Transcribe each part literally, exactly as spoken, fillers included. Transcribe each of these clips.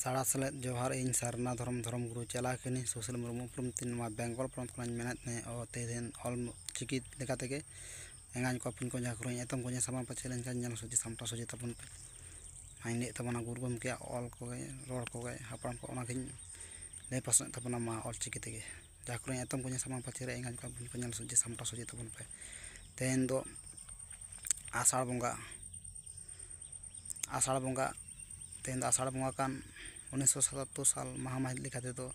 ᱥᱟᱲᱟ ᱥᱮᱞᱮᱫ ᱡᱚᱦᱟᱨ, ᱤᱧ ᱥᱟᱨᱱᱟ ᱫᱷᱚᱨᱚᱢ ᱫᱷᱚᱨᱚᱢ ᱜᱩᱨᱩ ᱪᱟᱞᱟᱠᱤᱱᱤ ᱥᱩᱥᱤᱞ ᱢᱩᱨᱢᱩ, ᱩᱯᱨᱩᱢ ᱛᱤᱧ ᱱᱚᱣᱟ ᱵᱮᱝᱜᱚᱞ ᱯᱚᱱᱚᱛ ᱠᱷᱚᱱᱟᱜ ᱤᱧ ᱢᱮᱱᱮᱫ ᱛᱟᱦᱮᱸᱫ᱾ ᱚ, ᱛᱮᱦᱮᱧ ᱚᱞ ᱪᱤᱠᱤ ᱞᱮᱠᱟ ᱛᱮᱜᱮ ᱮᱸᱜᱟᱧ ᱠᱚ ᱟᱹᱯᱩᱧ ᱠᱚ ᱡᱟᱦᱟᱸ ᱠᱚᱨᱮᱧ ᱮᱛᱚᱢ ᱠᱚᱧᱮ ᱥᱟᱢᱟᱝ ᱯᱟᱪᱷᱮ ᱞᱮᱱᱠᱷᱟᱱ ᱧᱮᱞ ᱥᱚᱡᱷᱮ ᱥᱟᱢᱴᱟᱣ ᱥᱚᱡᱷᱮ ᱛᱟᱵᱚᱱ ᱯᱮ᱾ ᱢᱟᱧ ᱞᱟᱹᱭᱮᱫ ᱛᱟᱵᱚᱱᱟ ᱜᱩᱨᱩ ᱜᱚᱢᱠᱮᱭᱟᱜ ᱚᱞ ᱠᱚᱜᱮ, ᱨᱚᱲ ᱠᱚᱜᱮ, ᱦᱟᱯᱲᱟᱢ ᱠᱚ ᱚᱱᱟ ᱜᱮᱧ ᱞᱟᱹᱭ ᱯᱟᱥᱱᱟᱣᱮᱫ ᱛᱟᱵᱚᱱᱟ ᱢᱟ ᱚᱞ ᱪᱤᱠᱤ ᱛᱮᱜᱮ᱾ ᱡᱟᱦᱟᱸ ᱠᱚᱨᱮᱧ ᱮᱛᱚᱢ ᱠᱚᱧᱮ ᱥᱟᱢᱟᱝ ᱯᱟᱪᱷᱮ ᱨᱮ ᱮᱸᱜᱟᱧ ᱠᱚ ᱟᱹᱯᱩᱧ ᱠᱚ ᱧᱮᱞ ᱥᱚᱡᱷᱮ ᱥᱟᱢᱴᱟᱣ ᱥᱚᱡᱷᱮ ᱛᱟᱵᱚᱱ ᱯᱮ᱾ ᱛᱮᱦᱮᱧ ᱫᱚ ᱟᱥᱟᱲ ᱵᱚᱸᱜᱟ, ᱟᱥᱟᱲ ᱵᱚᱸᱜᱟ, ᱛᱮᱦᱮᱧ ᱫᱚ ᱟᱥᱟᱲ ᱵᱚᱸᱜᱟ ᱠᱟᱱ ᱩᱱᱤᱥᱥᱚ ᱥᱟᱛᱟᱛᱛᱳᱨ ᱥᱟᱞ ᱢᱟᱦᱟ ᱢᱟᱹᱦᱤᱛ ᱞᱮᱠᱟ ᱛᱮᱫᱚ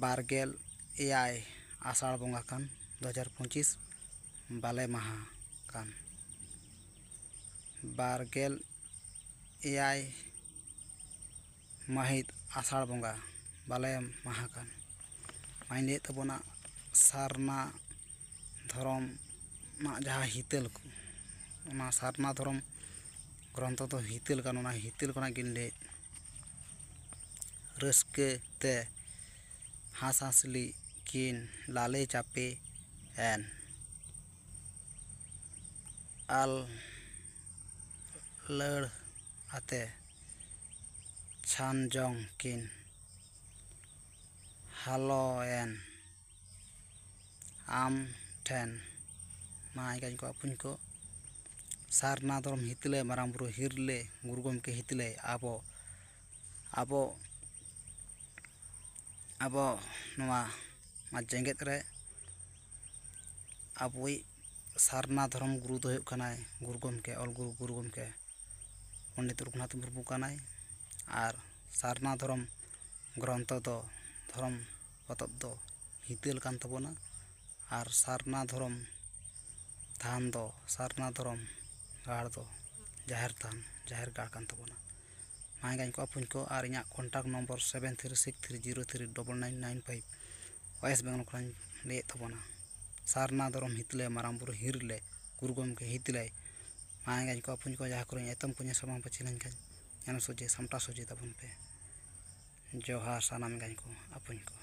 ᱵᱟᱨ ᱜᱮᱞ ᱮᱭᱟᱭ ᱟᱥᱟᱲ ᱵᱚᱸᱜᱟ ᱠᱟᱱ ᱫᱩ ᱦᱟᱡᱟᱨ ᱯᱚᱸᱪᱤᱥ ᱵᱟᱞᱮ ᱢᱟᱦᱟ ᱠᱟᱱ᱾ ᱵᱟᱨ ᱜᱮᱞ ᱮᱭᱟᱭ ᱢᱟᱹᱦᱤᱛ ᱟᱥᱟᱲ ᱵᱚᱸᱜᱟ ᱵᱟᱞᱮ ᱢᱟᱦᱟ ᱠᱟᱱ᱾ ᱢᱟᱧ ᱞᱟᱹᱭᱮᱫ ᱛᱟᱵᱚᱱᱟ ᱥᱟᱨᱱᱟ ᱫᱷᱚᱨᱚᱢ ᱨᱮᱱᱟᱜ ᱡᱟᱦᱟᱸ ᱦᱤᱛᱟᱹᱞ ᱠᱚ, ᱚᱱᱟ ᱥᱟᱨᱱᱟ ᱫᱷᱚᱨᱚᱢ ᱜᱨᱚᱱᱛᱷᱚ ᱫᱚ ᱦᱤᱛᱟᱹᱞ ᱠᱟᱱ, ᱚᱱᱟ ᱦᱤᱛᱟᱹᱞ ᱠᱷᱚᱱᱟᱜ ᱜᱤᱧ ᱞᱟᱹᱭᱮᱫ᱾ ᱨᱟᱹᱥᱠᱟᱹ ᱛᱮ ᱦᱟᱸᱥ ᱦᱟᱸᱥᱞᱤ ᱠᱤᱱ ᱞᱟᱞᱮ ᱪᱟᱯᱮ ᱮᱱ, ᱟᱞ ᱞᱟᱹᱲ ᱟᱛᱮ ᱪᱷᱟᱱ ᱡᱚᱝ ᱠᱤᱱ ᱦᱟᱞᱚᱭᱮᱱ᱾ ᱟᱢ ᱴᱷᱮᱱ ᱢᱟ ᱮᱸᱜᱟᱧ ᱠᱚ ᱟᱹᱯᱩᱧ ᱠᱚ, ᱥᱟᱨᱱᱟ ᱫᱷᱚᱨᱚᱢ ᱦᱤᱛᱞᱟᱹᱭ, ᱢᱟᱨᱟᱝ ᱵᱩᱨᱩ ᱦᱤᱨᱞᱟᱹᱭ, ᱜᱩᱨᱩ ᱜᱚᱢᱠᱮ ᱦᱤᱛᱞᱟᱹᱭ, ᱟᱵᱚ, ᱟᱵᱚ, ᱟᱵᱚ ᱱᱚᱣᱟ, ᱱᱚᱣᱟ ᱡᱮᱜᱮᱛ ᱨᱮ ᱟᱵᱚᱭᱤᱡ ᱥᱟᱨᱱᱟ ᱫᱷᱚᱨᱚᱢ ᱜᱩᱨᱩ ᱫᱚ ᱦᱩᱭᱩᱜ ᱠᱟᱱᱟᱭ ᱜᱩᱨᱩ ᱜᱚᱢᱠᱮ, ᱚᱞ ᱜᱩᱨᱩ, ᱜᱩᱨᱩ ᱜᱚᱢᱠᱮ ᱯᱚᱱᱰᱤᱛ ᱨᱚᱜᱷᱩᱱᱟᱛᱷ ᱢᱩᱨᱢᱩ ᱠᱟᱱᱟᱭ᱾ ᱟᱨ ᱥᱟᱨᱱᱟ ᱫᱷᱚᱨᱚᱢ ᱜᱨᱚᱱᱛᱷᱚ ᱫᱚ, ᱫᱷᱚᱨᱚᱢ ᱯᱚᱛᱚᱵ ᱫᱚ ᱦᱤᱛᱟᱹᱞ ᱠᱟᱱ ᱛᱟᱵᱚᱱᱟ᱾ ᱟᱨ ᱥᱟᱨᱱᱟ ᱫᱷᱚᱨᱚᱢ ᱛᱷᱟᱱ ᱫᱚ, ᱥᱟᱨᱱᱟ ᱫᱷᱚᱨᱚᱢ ᱜᱟᱲ ᱫᱚ ᱡᱟᱦᱮᱨ ᱛᱷᱟᱱ, ᱡᱟᱦᱮᱨ ᱜᱟᱲ ᱠᱟᱱ ᱛᱟᱵᱚᱱᱟ᱾ ᱢᱟ ᱮᱸᱜᱟᱧ ᱠᱚ ᱟᱹᱯᱩᱧ ᱠᱚ, ᱟᱨ ᱤᱧᱟᱹᱜ contact number seven three six three zero three double nine nine five, West Bengal ᱠᱷᱚᱱᱤᱧ ᱞᱟᱹᱭᱮᱫ ᱛᱟᱵᱚᱱᱟ᱾ ᱥᱟᱨᱱᱟ ᱫᱷᱚᱨᱚᱢ ᱦᱤᱛᱞᱟᱹᱭ, ᱢᱟᱨᱟᱝ ᱵᱩᱨᱩ ᱦᱤᱨᱞᱟᱹᱭ, ᱜᱩᱨᱩ ᱜᱚᱢᱠᱮ ᱦᱤᱛᱞᱟᱹᱭ᱾ ᱢᱟ ᱮᱸᱜᱟᱧ ᱠᱚ ᱟᱹᱯᱩᱧ ᱠᱚ, ᱡᱟᱦᱟᱸ ᱠᱚᱨᱮᱧ ᱮᱛᱚᱢ ᱠᱚᱧᱮ ᱥᱟᱢᱟᱝ ᱯᱟᱹᱪᱷᱤ ᱞᱮᱱᱠᱷᱟᱱ ᱧᱮᱞ ᱥᱚᱡᱷᱮ ᱥᱟᱢᱴᱟᱣ ᱥᱚᱡᱷᱮ ᱛᱟᱵᱚᱱ ᱯᱮ᱾ ᱡᱚᱦᱟᱨ ᱥᱟᱱᱟᱢ ᱮᱸᱜᱟᱧ ᱠᱚ ᱟᱹᱯᱩᱧ ᱠᱚ᱾